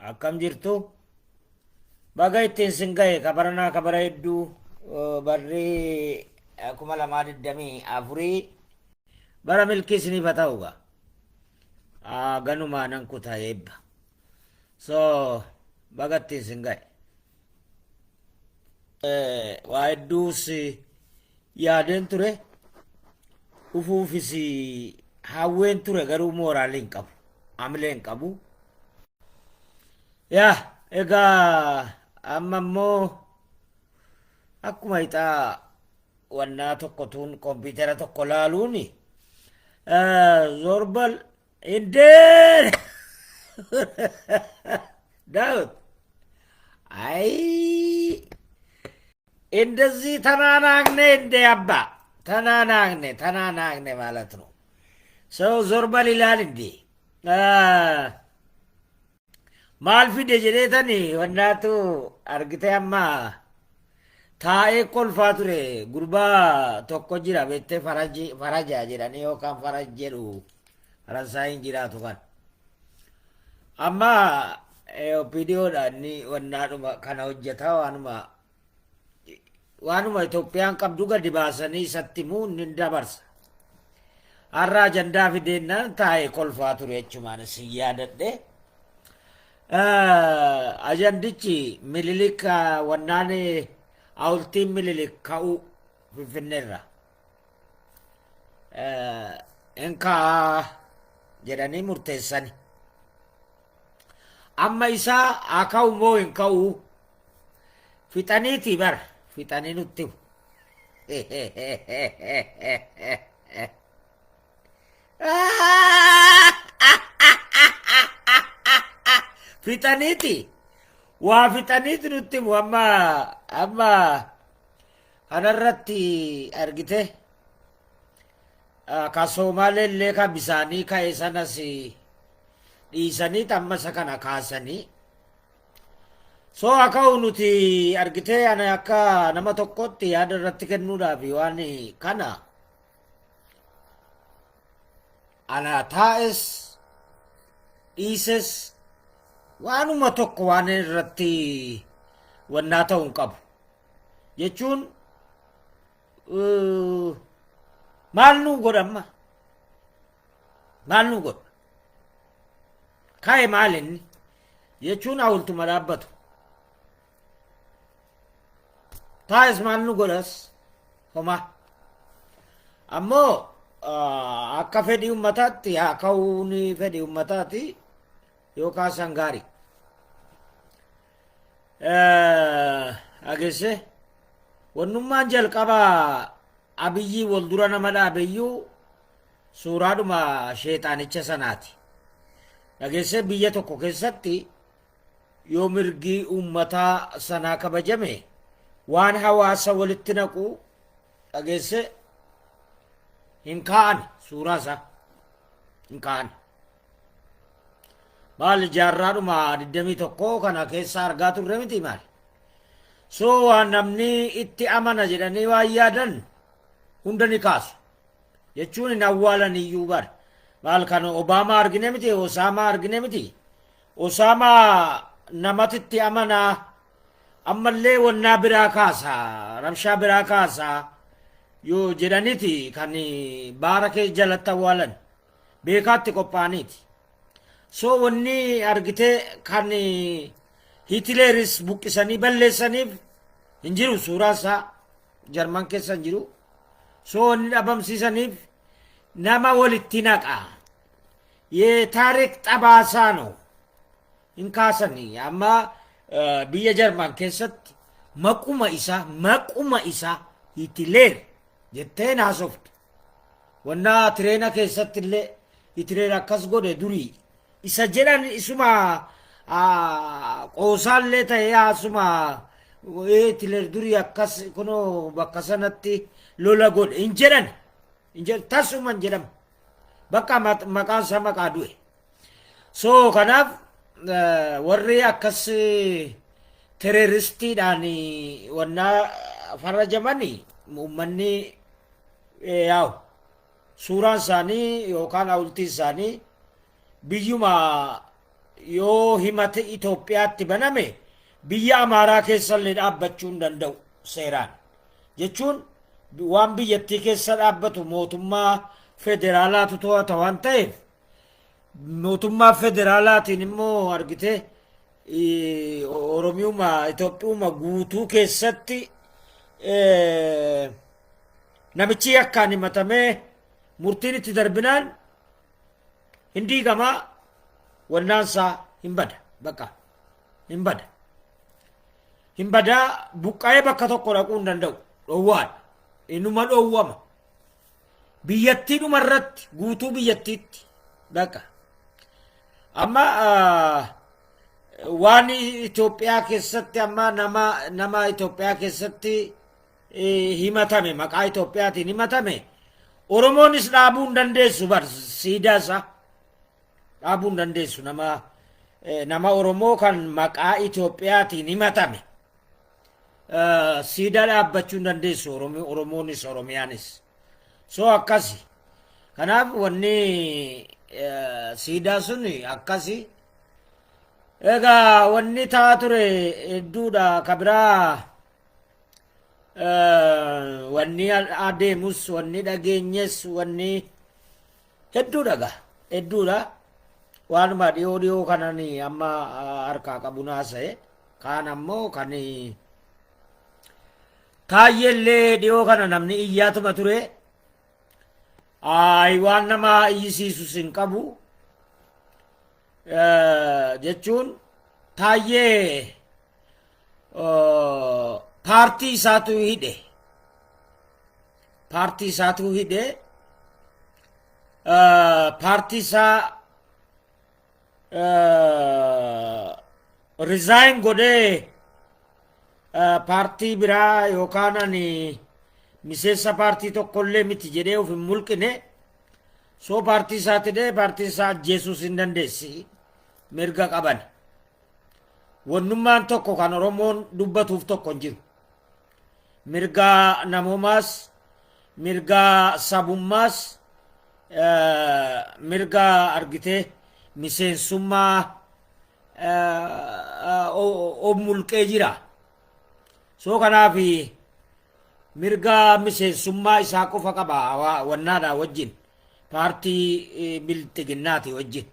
Akkam jirtu? Baga ittiin sin gahe kabaranaa kabara hedduu barri 2024 bara milkii isiniif haa ta'u gaa. Ganumaa nan kuta eebba. So baga ittiin sin gahe. Waa hedduus yaadeen ture. Dhufuufis hawween ture garuu mooraalii hin qabu. Amilee hin qabu. Yaa egaa amma immoo akkuma ixaa wannaa tokko tuun kompiitara tokko laaluuni zorbal indee Daawit አይ እንደዚህ ተናናግነ እንደ አባ ተናናግነ ተናናግነ ማለት ነው። ሰው ዞር በል ይላል እንዴ? Maal fide jedheetani wannaatu argite amma taa'ee kolfaa ture gurbaa tokko jira beektee faraji faraja jedhanii yookaan faraj jedhu faransaayiin jiraatu kan. Amma OPDOdha inni wannaadhuma kana hojjetaa waanuma waanuma Itoophiyaan qabdu gadi baasanii isatti himuu inni dabarsa. Har'a ajandaa fideennaan taa'ee kolfaa ture jechumaan isin yaadadhe. Ajandichi Mililik wannaan hawultiin Mililik ka'uu Finfinneerra. In ka'a jedhanii murteessani. Amma isaa haa ka'u moo hin ka'u fixaniiti bar fixanii nutti himu. Fixaniiti waa fixaniiti nutti himu amma amma kanarratti argite ka Soomaalee illee ka bisaanii ka'e sanas dhiisanii amma isa kana kaasanii. So haa ka'u nuti argitee ani akka nama tokkotti yaada irratti kennuudhaaf waan kana ana taa'es dhiises waanuma tokko waan irratti wannaa ta'u hin qabu. Jechuun maal nuu godha amma? Maal nuu godha? Ka'e maal inni? Jechuun hawultuma dhaabbatu. Taa'es maal nu godhas? Homaa. Ammoo akka fedhii ummataatti haa ka'uun fedhii ummataati yoo kaasan gaarii. Dhageesse wannummaan jalqaba Abiyyii wal dura nama dhaabeyyuu suuraadhuma sheexaanicha sanaati. Dhageesse biyya tokko keessatti yoo mirgi uummataa sanaa kabajame waan hawaasa walitti naqu dhageesse hin kaa'an suuraa isaa hin kaa'an. Maal jaarraadhuma 21 kana keessa argaa turre miti maal? So waan namni itti amana jedhanii waan yaadan hunda ni kaasu. Jechuun hin awwaalan iyyuu bar. Maal kan Obaamaa argine miti Osaamaa argine miti. Osaamaa namatti itti amanaa ammallee wannaa biraa kaasa rabshaa biraa kaasa yoo jedhaniti kan baara kee jalatti awwaalan. Beekaatti qophaa'aniiti. So wanni argitee kan Hitleeris buqqisanii balleessaniif hin jiru suuraa isaa Jarman keessa hin jiru. So wanni dhabamsiisaniif nama walitti naqa. Yetaarik xabaasaa no hin kaasanii amma biyya Jarman keessatti maquma isaa maquma isaa Hitleer jettee naasoftu. Wannaa tireena keessatti illee Hitler akkas godhe durii isa jedhan isuma qoosaallee ta'ee asuma Hitler durii akkas kunoo bakka sanatti lola godhe hin jedhan hin jedhan tasuma hin jedhamu. Bakka maqaan isaa maqaa du'e. So kanaaf warri akkas terroristiidhaan wannaa farrajamani uummanni yaa'u suuraan isaanii yookaan hawultiin isaanii biyyuma Yoo himate Itoophiyaatti baname, biyya Amaaraa keessallee dhaabbachuu hin danda'u seeraan. Jechuun waan biyyattii keessa dhaabbatu mootummaa federaalaatu to'ata waan ta'eef, mootummaa federaalaatiin immoo argite Oromiyuma Itoophiyuma guutuu keessatti namichi yakkaan himatamee murtiin itti darbinaan hin diigamaa, wannaansaa hin bada, bakka hin bada. Hin badaa, buqqa'ee bakka tokko dhaquu hin danda'u. Dhowwaadha. Inuma dhowwama. Biyyattiidhuma irratti, guutuu biyyattiitti baqa. Amma waan Itoophiyaa keessatti amma nama Itoophiyaa keessatti himatame, maqaa Itoophiyaatiin himatame, Oromoonis dhaabuu hin dandeessu bar. Siidaa isaa dhaabuu hin dandeessu. Nama Oromoo kan maqaa Itoophiyaatiin himatame siidaa dhaabbachuu hin dandeessu, Oromoonis Oromiyaanis. So akkasi. Kanaaf wanni siidaa sun akkasi. Egaa wanni ta'aa ture hedduudha. Ka biraa wanni adeemus, wanni dhageenyes, wanni hedduudha gaa, hedduudha. Waanuma dhiyoo dhiyoo kanan amma harkaa qabu naasa'e. Kaan ammoo kan Taayyeellee dhiyoo kana namni iyyaatuma ture. Ayi, waan nama iyyisiisus hin qabu. Jechuun Taayyee paartii isaatu hidhe. Paartii isaatu hidhe. Paartii isaa resign godhee paartii biraa yookaan ani miseensa paartii tokkollee miti jedhee of hin mulqine. So paartii isaatti dhee paartiin isaa ajjeesuus hin dandeessi, mirga qaban. Wannummaan tokko kan Oromoon dubbatuuf tokko hin jiru. Mirga namoomaas, mirga sabummaas, mirga argitee miseensummaa of mulqee jira. So kanaaf mirga miseensummaa isaa qofa qaba wannaadha wajjin, paartii Bilxiginnaati wajjin.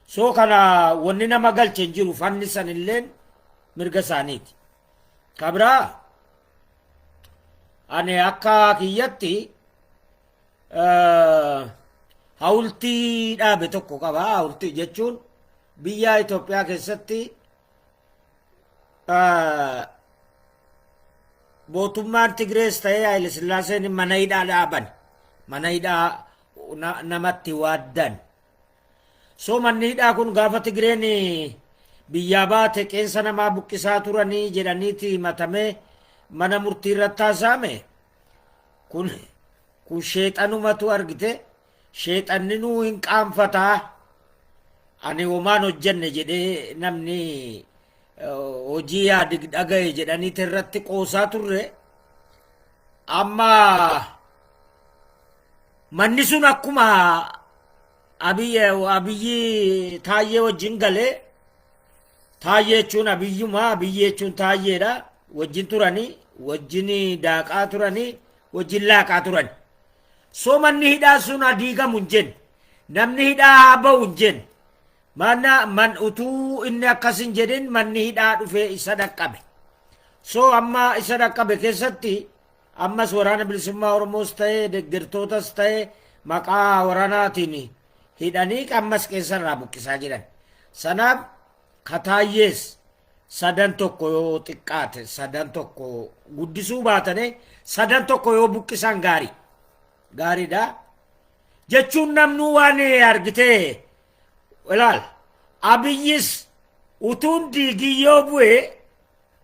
So kana wanni nama galche hin jiru, fanni sanilleen mirga isaaniiti. Kabraa ani akka kiyyatti hawultii dhaabe tokko qaba. Hawultii jechuun biyya Itoophiyaa keessatti mootummaan Tigirees ta'ee Haayile Sillaaseen mana hidhaa dhaaban. Mana hidhaa namatti waaddan. So manni hidhaa kun gaafa Tigireen biyyaa baate qeensa namaa buqqisaa turanii jedhaniiti himatamee mana murtii irratti haasa'ame. Kun sheexanumatu argite, sheexanni nuu hin qaanfataa, ani homaan hojjenne jedhee namni hojii yaadig dhagaye jedhaniiti irratti qoosaa turre. Amma manni sun akkuma Abiyyi Taayyee wajjin galee, Taayyee jechuun Abiyyuma, Abiyyi jechuun Taayyeedha, wajjin turanii, wajjin daaqaa turanii, wajjin laaqaa turan. So manni hidhaa sun adiigamu hin jenne, namni hidhaa haa ba'u hin jenne. Mana man utuu inni akkas hin jedhin manni hidhaa dhufee isa dhaqqabe. So amma isa dhaqqabe keessatti ammas Waraana Bilisummaa Oromoos ta'ee deeggartootas ta'ee maqaa waraanaatiin hidhanii ammas keessarraa buqqisaa jiran. Sanaaf Kataayyees sadan tokko yoo xiqqaate, sadan tokko guddisuu baatane, sadan tokko yoo buqqisan gaarii. Gaariidha. Jechuun namnuu waan argitee ilaal, Abiyyis utuun diigiyyoo bu'ee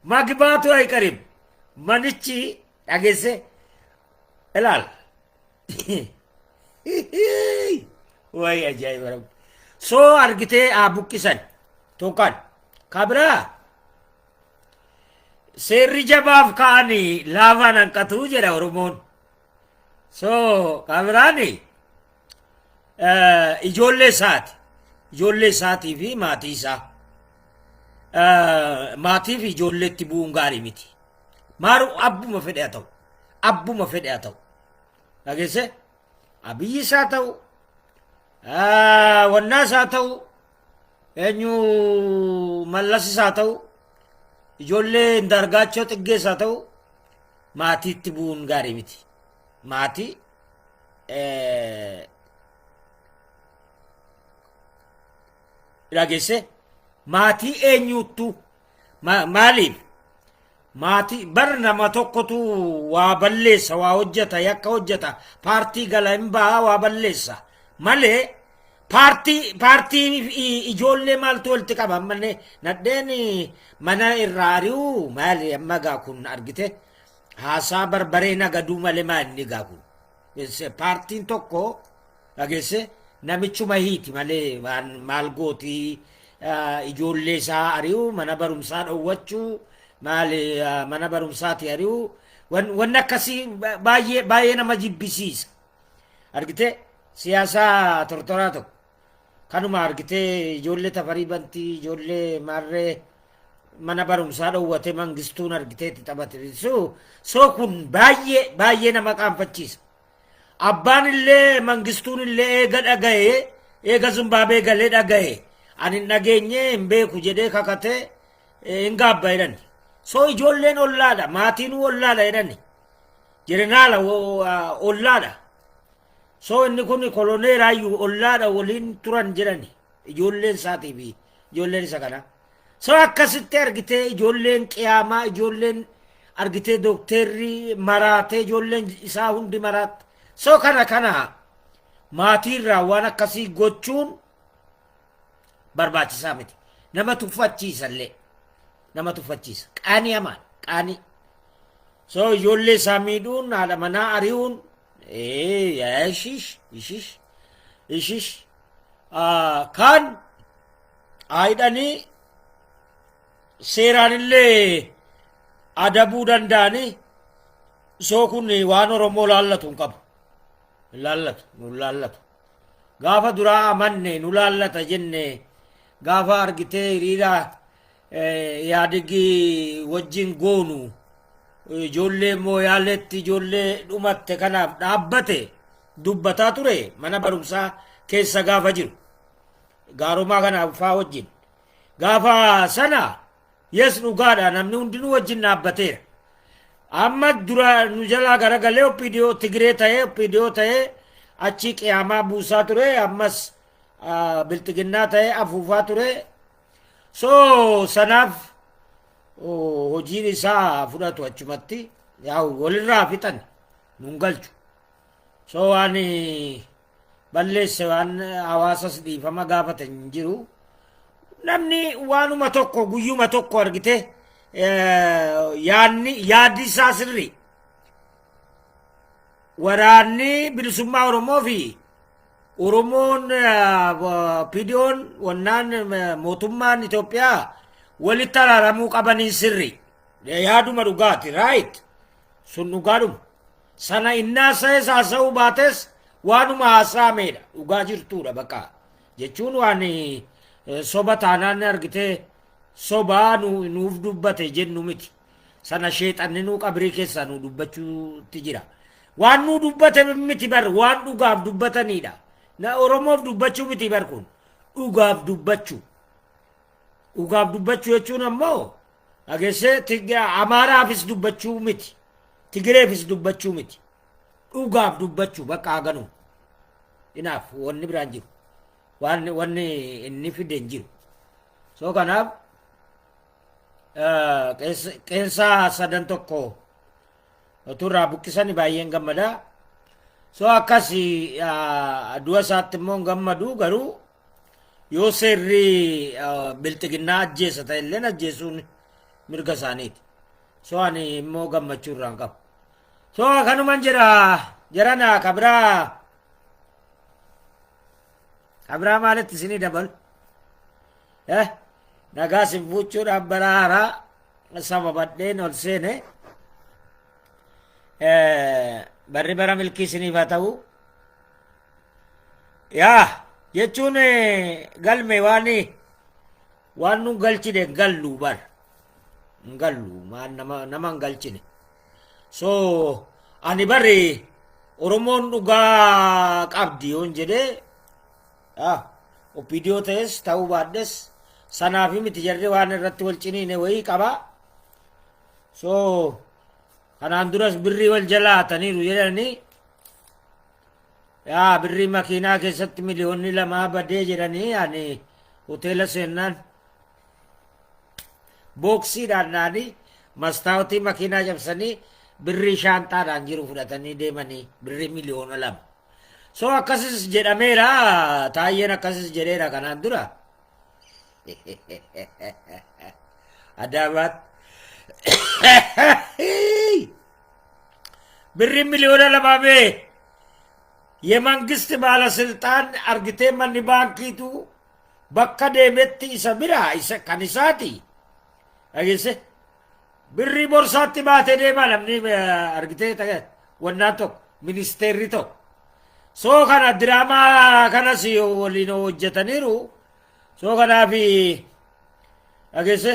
magbaatu ayqarib manichi dhageesse ilaal. Way ajaa'iba rabbi. So argitee haa buqqisan tokkan. Kabiraa seerri jabaaf ka'anii laafaan hanqatuu jedha Oromoon. So kabiraani ijoollee isaati. Ijoollee isaatii fi maatii isaa. Maatii fi ijoolleetti bu'uun gaarii miti. Maaru abbuma fedhe haa ta'u. Abbuma fedhe haa ta'u. Dhageesse? Abiyyi isaa ta'u. Wannaa isaa ta'u. Eenyu Mallas isaa ta'u. Ijoollee Indaargaachoo Xiggee isaa ta'u. Maatiitti bu'uun gaarii miti. Maatii dhageesse maatii eenyuuttu maaliif maatii bar nama tokkotu waa balleessa, waa hojjeta, yakka hojjeta, paartii gala hin baha, waa balleessa malee paartii ijoollee maaltu walitti qaba? Ammallee nadheen mana irraa ari'uu maali? Amma gaa kun argite haasaa barbaree nagaduu malee maal inni gaa kun paartiin tokko dhageesse namichuma hiiti malee waan maal gootii ijoollee isaa ari'uu, mana barumsaa dhowwachuu, maali mana barumsaati ari'uu, wanni akkasii baay'ee baay'ee nama jibbisiisa. Argite siyaasaa tortoraa tokko kanuma argite ijoollee Tafarii Bantii, ijoollee maarree mana barumsaa dhowwate Mangistuun argitee itti taphate. So kun baay'ee baay'ee nama qaanfachiisa. Abbaan illee Mangistuun illee eega dhaga'ee, eega Zimbaabee galee dhaga'e, ani hin dhageenye, hin beeku jedhee kakatee hin gaabba jedhani. So ijoolleen ollaadha, maatiinuu ollaadha jedhani. Jeneraala ollaadha. So inni kun koloneeraayyuu ollaadha, waliin turan jedhani ijoolleen isaatii fi ijoolleen isa kanaa. So akkasitti argitee ijoolleen qiyaamaa, ijoolleen argitee dookteerri maraatee, ijoolleen isaa hundi maraatte. So kana maatiirraa waan akkasii gochuun barbaachisaa miti. Nama tuffachiisa illee. Nama tuffachiisa. Qaanii hamaan qaanii. So ijoollee isaa miidhuun, haadha manaa ari'uun, ishish ishish ishish kaan haidhanii seeraan illee adabuu danda'anii. So kun waan Oromoo laallatu hin qabu. Hin laallatu, nu laallatu. Gaafa duraa amanne nu laallata jenne, gaafa argitee hiriira Yaadigii wajjin goonu ijoollee Mooyaaleetti ijoollee dhumatte kanaaf dhaabbate dubbataa ture mana barumsaa keessa gaafa jiru. Gaarumaa kanaaf faa wajjin. Gaafa sana yes dhugaadha, namni hundinuu wajjin dhaabbateera. Amma dura nu jalaa garagalee OPDO Tigiree ta'ee, OPDO ta'ee achi qiyaamaa buusaa ture, ammas bilxiginnaa ta'ee afuufaa ture. So sanaaf hojiin isaa fudhatu achumatti yaa'u walirraa fixan nun galchu. So waan balleesse, waan hawaasas dhiifama gaafate hin jiru. Namni waanuma tokko guyyuma tokko argite yaadni yaaddi isaa sirri. Waraanni bilisummaa Oromoo fi Oromoon PDO'n wannaan mootummaan Itoophiyaa walitti araaramuu qabanii sirri. Yaaduma dhugaati, right, sun dhugaadhuma. Sana innaa sa'es haasa'uu baates waanuma haasa'ameedha, dhugaa jirtuudha bakka jechuun waan soba taanaan argitee sobaa nuuf dubbate jennu miti. Sana sheexanni nuu qabrii keessaa nu dubbachuutti jira. Waan nuu dubbate miti bar, waan dhugaaf dubbatanidha. Na Oromoof dubbachuu miti bar, kun dhugaaf dubbachuu. Dhugaaf dubbachuu jechuun ammoo dhageessee Amaaraafis dubbachuu miti. Tigireefis dubbachuu miti. Dhugaaf dubbachuu bakka haganuu. Inaaf wanni biraan jiru. Waan wanni inni fide hin jiru. So kanaaf qeensaa sadan tokko utuu irraa buqqisani baay'een gammada. So akkas du'a isaatti immoo hin gammadu, garuu yoo seerri bilxiginnaa ajjeesa ta'e illee ajjeesuun mirga isaaniiti. So ani immoo gammachuu irraa hin qabu. So kanuman jedha jarana. Kabiraa maalitti isinii dabalu? Nagaa sin fuuchuudhaaf bara haaraa sababadheen ol seene. Barri bara milkii isiniif haa ta'u. Yaa Jechuun galme waan nu galchine hin gallu bar. Hin gallu waan nama hin galchine. So ani bari Oromoon dhugaa qabdi yoon jedhee, OPDO ta'es ta'uu baadhes, sanaaf miti, jarri waan irratti wal ciniine wayii qaba. So kanaan duras birrii wal jalaa hataniiru jedhanii, yaa birrii makiinaa keessatti miliyoonni 2 badee jedhanii, ani hoteela seennaan booksiidhaan naanii mastaawotii makiinaa cabsanii birrii shaanxaadhaan jiru fudhatanii deemanii, birrii miliyoona 2. So akkasis jedhameera, Taayyeen akkasis jedheera kanaan dura. Adaamaatti. Birrii miliyoona 2 mee የመንግስት ባለስልጣን argitee manni baankiitu bakka deemetti isa bira isa kan isaati. Dhageesse, birrii borsaatti baatee deema namni argitee wannaan tokko, ministeerri tokko. So kana diraamaa kanas waliin hojjetaniiru. So kanaaf, dhageesse,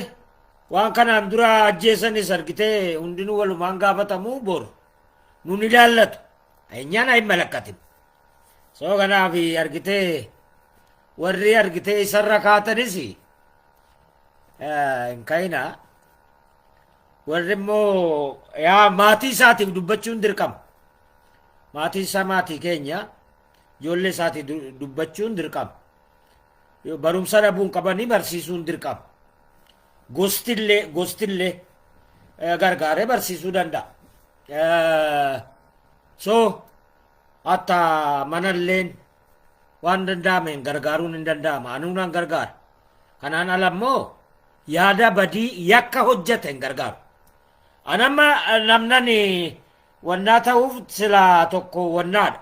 waan kanaan dura ajjeesanis argitee hundinuu walumaan gaafatamu boru. Nun ilaallatu. እኛን አይመለከትም. So kanaaf argitee warri argitee isarra kaatanis hin ka'ina. Warri immoo yaa maatii isaatiif dubbachuun dirqama. Maatii isaa, maatii keenya, ijoollee isaatiif dubbachuun dirqama. Barumsa dhabuun qabanii barsiisuun dirqama. Gostillee gargaaree barsiisuu danda'a. So hatta manalleen waan danda'ameen gargaaruun hin danda'ama. Anuunaan gargaara. Kanaan ala immoo yaada badii yakka hojjete hin gargaaru. Anamma namnan wannaa ta'uuf silaa tokko wannaadha.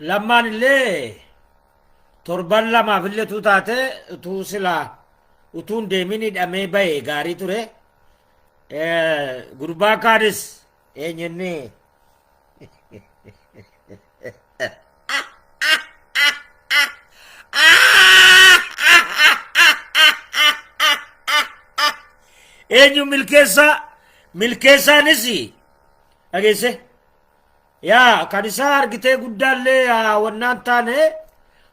Lammaan illee torban lamaaf illee utuu taate, utuu silaa utuun deemin hidhamee bahe gaarii ture. Gurbaa kaanis eenyunni eenyu, Milkeessaa, Milkeessaanis, dhageesse, yaa kan isaa argitee guddaallee wannaan taane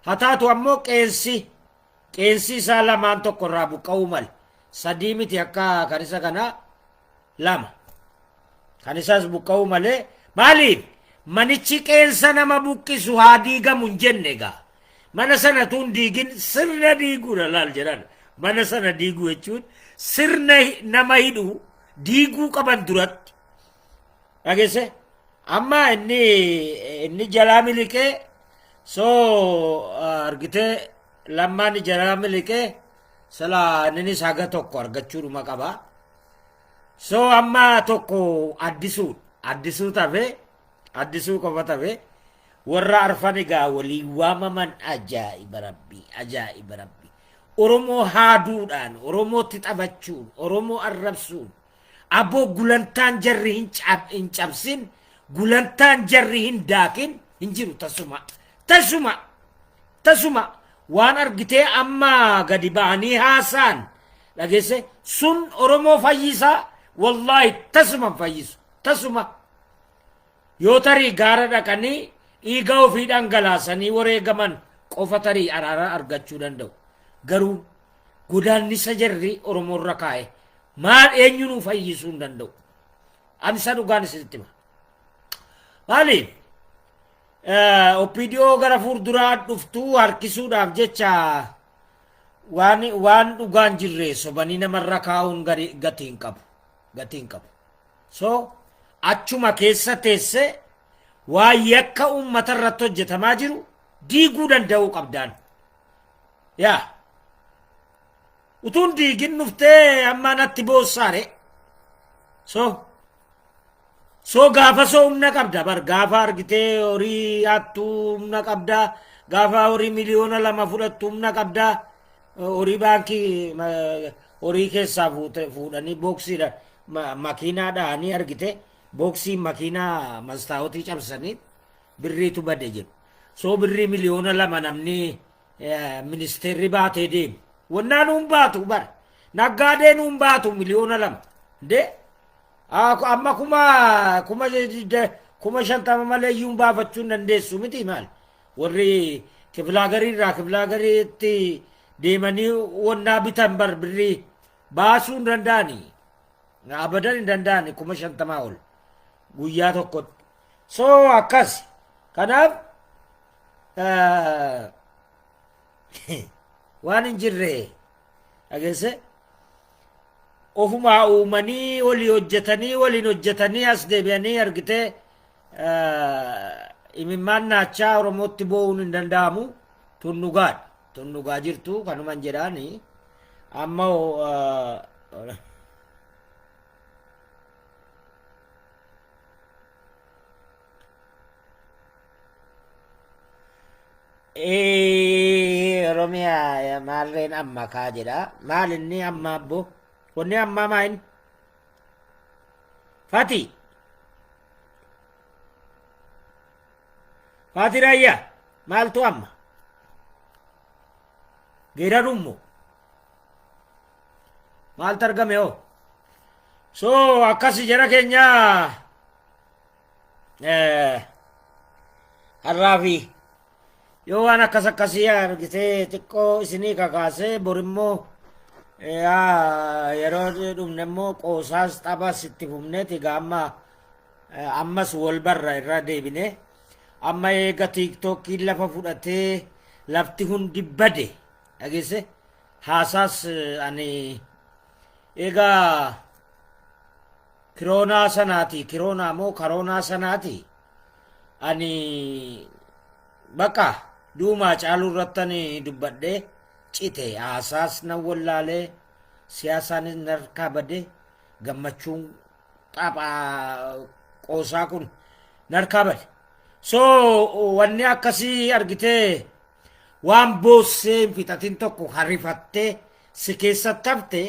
haa taatu, ammoo qeensi isaa lamaan tokko irraa buqqa'uu male. Sadii miti, akka kan isa kana lama kan isaas buqqa'uu malee. Maaliif manichi qeensa nama buqqisu haa diigamu hin jenne egaa. Mana sana tuun diigin sirna diiguudha laal jedhan. Mana sana diiguu jechuun sirna nama hidhu diiguu qaban duratti. Dhageesse, amma inni jalaa miliqee, so argitee Lammaan jalaa miliqee, sila innis haga tokko argachuudhuma qaba. So amma tokko Addisuu tafe, Addisuu qofa tafe. Warra arfan egaa waliin waamaman, ajaa'iba rabbii, ajaa'iba rabbii. Oromoo haaduudhaan, Oromootti taphachuun, Oromoo arrabsuun, aboo gulantaan jarri hin cabsin, gulantaan jarri hin daakin hin jiru tasuma, tasuma, tasuma. Waan argitee amma gadi ba'anii haasaan, dhageesse, sun Oromoo fayyisaa? Wallaahi tasuma hin fayyisu, tasuma. Yoo tarii gaara dhaqanii dhiiga ofii dhangalaasanii wareegaman qofa tarii araara argachuu danda'u. Garuu godaannisa jarri Oromoorra kaa'e maal eenyunuu fayyisuu hin danda'u. Ani isa dhugaan isinitti hima. Maaliif? OPDO gara fuulduraa dhuftuu harkisuudhaaf jecha waan dhugaan jirre sobanii namarra kaa'uun gatii hin qabu. Gatii hin qabu. So achuma keessa teesse waan yakka uummata irratti hojjetamaa jiru diiguu danda'uu qabdaan. Yaa utuun diigin dhuftee amma natti boossaare. So gaafa soo humna qabda bar, gaafa argitee horii hattuu humna qabda, gaafa horii miliyoona 2 fudhattu humna qabda, horii baankii horii keessaa fuudhanii booksiidha makiinaa dhahanii, argite, booksii makiinaa mastaawotii cabsanii. Birriitu bade jedhu. So birrii 2,000,000 namni ministeerri baatee deemu. Wannaa nuun baatu bara. Naggaadee nuun baatu 2,000,000. De amma 50,000 malee iyyuu baafachuu hin dandeessu miti maal. Warri kifilaagarii irraa kifilaagariitti deemanii wannaa bitan bar birrii baasuu hin danda'ani. Abadan hin danda'ani 50,000 ol guyyaa tokkotti. So akkas. Kanaaf waan hin jirre dhageesse ofumaa uumanii walii hojjetanii waliin hojjetanii as deebi'anii argitee imimmaan naachaa Oromootti boo'uun hin danda'amu. Tun dhugaadha. Tun dhugaa jirtu kanuman jedhaani. Amma Oromiyaa maalreen amma kaa jedha. Maal inni amma abbo? Wanni ammaa maa inni? Fati. Fati Raayyaa maaltu amma? Geerarummo. Maaltu argame hoo? So akkasi jara keenya har'aa fi yoo waan akkas akkasii argitee xiqqoo isinii kakaasee borimmoo yeroo dhumne immoo qoosaas taphas itti fufneeti egaa amma ammas wal barra irra deebine amma eega tiiktookiin lafa fudhatee lafti hundi bade dhageesse haasaas ani eegaa kiroonaa sanaati kiroonaa moo karoonaa sanaati ani bakka duumaa caaluu irrattan dubbadhe cite haasaas nan wallaalee siyaasaanis narkaa bade gammachuun taphaa qoosaa kun narkaa bade so wanni akkasii argitee waan boossee hin fixatin tokko harifattee si keessatti hafte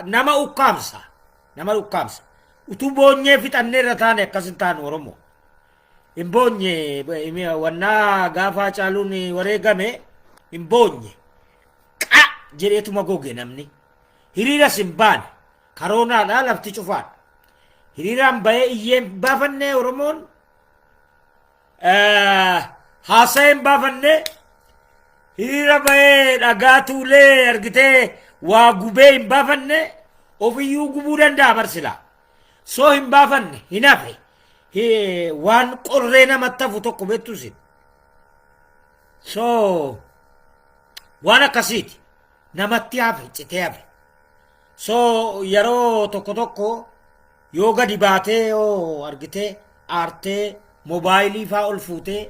nama ukkaamsa nama ukkaamsa utuu boonyee fixannee irra taane akkas hin taanu Oromoo hin boonye wannaa gaafa Hacaaluun wareegame hin boonye qa jedheetuma goge namni hiriiras hin baane karoonaadha lafti cufaadha hiriiraan bahee iyyee hin baafannee Oromoon haasa'ee hin baafanne hiriira bahee dhagaa tuulee argitee waa gubee hin baafanne ofiyyuu gubuu danda'a barsila soo hin baafanne hin hafe waan qorree namatti hafu tokko beektu isin soo waan akkasiiti namatti hafe citee hafe so yeroo tokko tokko yoo gadi baatee yoo argitee aartee moobaayilii faa ol fuutee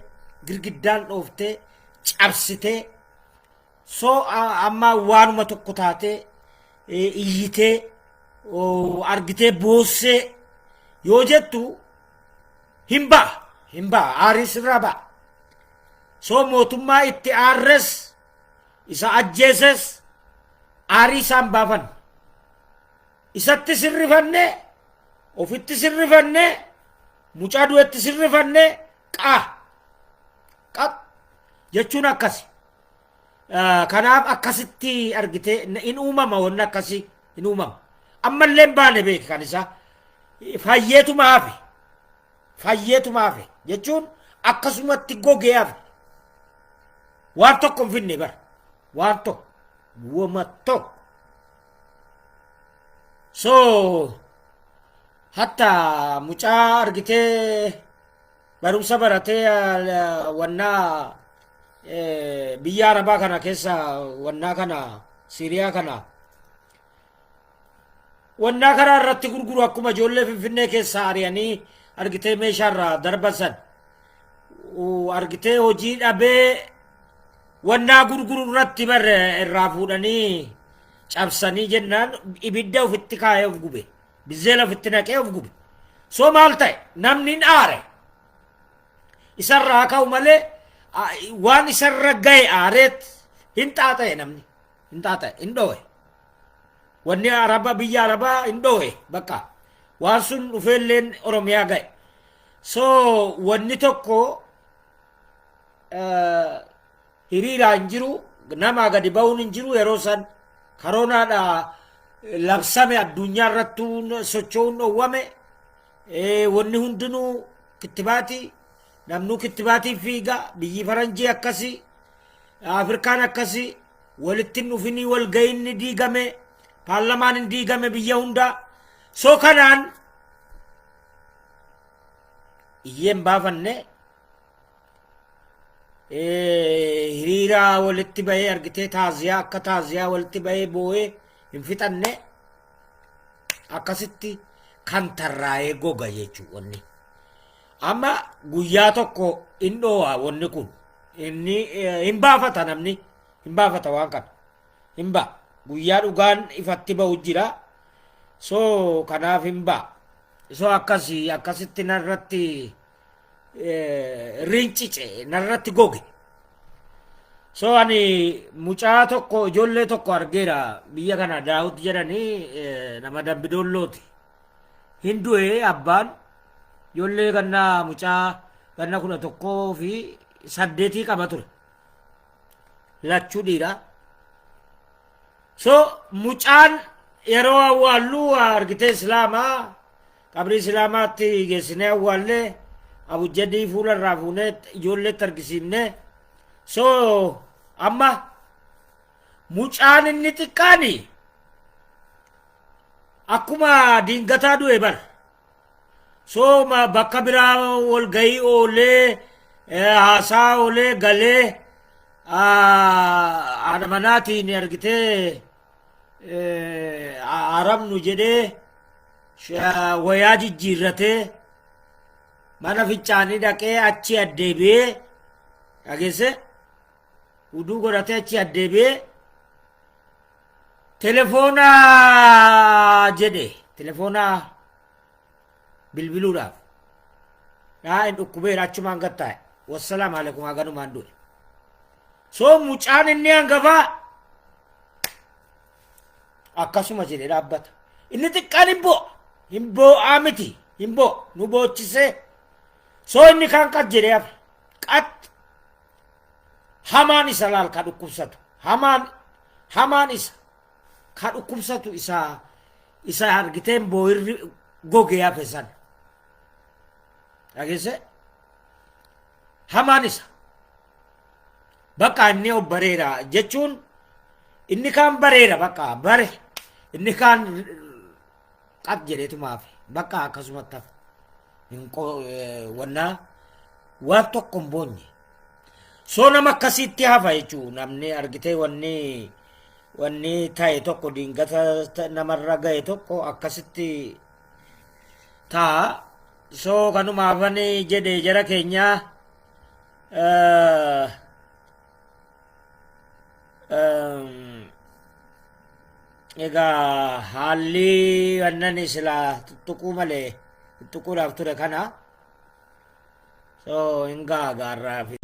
girgiddaan dhooftee cabsitee soo amma waanuma tokko taatee iyyitee argitee boossee yoo jettu hin ba'a hin ba'a aariin sirraa ba'a soo mootummaa itti aarres isa ajjeeses aarii isaan baafan isatti sirrifanne ofitti sirrifanne mucaa du'etti sirrifanne qaa qaq jechuun akkasi Kanaaf akkasitti argitee in uumama wanni akkasii in uumama ammallee hin baane beeki kan isaa fayyeetuma hafe fayyeetuma hafe jechuun akkasumatti gogee hafe waan tokko hin finne bara waan tokko wama tokko so hatta mucaa argitee barumsa baratee wannaa biyya arabaa kana keessa wannaa kana siiriyaa kana wannaa karaa irratti gurguru akkuma ijoollee finfinnee keessa ari'anii argitee meeshaa irraa darban san argitee hojii dhabee wannaa gurguru irratti bar irraa fuudhanii cabsanii jennaan ibidda ofitti kaayee of gube bizeela ofitti naqee of gube soo maal ta'e namni hin aare isarraa ka'u malee waan isarra ga'e aareet hin xaaxa'e namni hin xaaxa'e hin dhowe wanni araba biyya arabaa hin dhowe bakka Waan sun dhufeelleen Oromiyaa ga'e. So wanni tokko hiriiraa hin jiru, namaa gadi ba'uun hin jiru. Yeroo san karoonaadha labsame, addunyaa irrattuu socho'uun dhowwame. Wanni hundinuu kittibaatii, namnuu kittibaatiin fiiga. Biyyi faranjii akkasii, Afrikaan akkasii, walitti hin dhufinii, walga'iin ni diigame, paarlamaan hin diigame biyya hundaa. So kanaan iyyeen baafanne, hiriira walitti bahee argitee taaziyaa akka taaziyaa walitti bahee boo'ee hin fixanne. Akkasitti kan tarraa'ee goga jechuudha wanni. Amma guyyaa tokko hin dhoo'a wanni kun. Inni hin baafata, namni hin baafata, waan kana hin ba'a. Guyyaa dhugaan ifatti ba'u jira. So kanaaf hin ba'a. So akkasii akkasitti narratti rincice, narratti goge. So ani mucaa tokko, ijoollee tokko argeera biyya kana, Daawut jedhanii, nama Dambidoollooti. Hin du'e abbaan ijoollee ganna, mucaa ganna 11 fi 8 qaba ture. Lachuu dhiira. So mucaan yeroo awwaalluu argitee islaamaa qabrii islaamaatti geessinee awwaallee, abujjadii fuula irraa fuunee ijoolleetti argisiifne. So amma mucaan inni xiqqaani akkuma diingataa du'e bar. So bakka biraa walgahii oolee, haasaa oolee galee, haadha manaatiin argitee haramnu jedhee wayaa jijjiirratee mana fincaanii dhaqee, achi addeebi'ee, dhageesse, uduu godhatee achi addeebi'ee telefoona jedhe, telefoona bilbiluudhaaf dhaa hin dhukkubeera, achumaan gattaa'e. Wassalaam alaikum, haganumaan du'e. So mucaan inni hangafaa akkasuma jedhe dhaabbata. Inni xiqqaan hin boo'a, hin boo'aa miti, hin boo'a, nu boochisee. So inni kaan qat jedhee hafe, qat. Hamaan isa laal ka dhukkubsatu, hamaan hamaan isa ka dhukkubsatu isa isa argiteen boo'irri gogee hafe sana dhageesse. Hamaan isa bakka inni obbareera jechuun, inni kaan bareera, bakka bare, inni kaan qat jedheetuma hafe, bakka akkasumatti hafe. Hin wannaa waan tokko hin boonye. So nama akkasitti hafa jechuu. Namni argitee wanni wanni ta'e tokko, diingata namarra ga'e tokko akkasitti ta'a. So kanumaafani jedhe jara keenyaa. Egaa haalli wannan silaa tuttuquu malee tuttuquudhaaf ture kana. So hin ga'a gaarraa fi.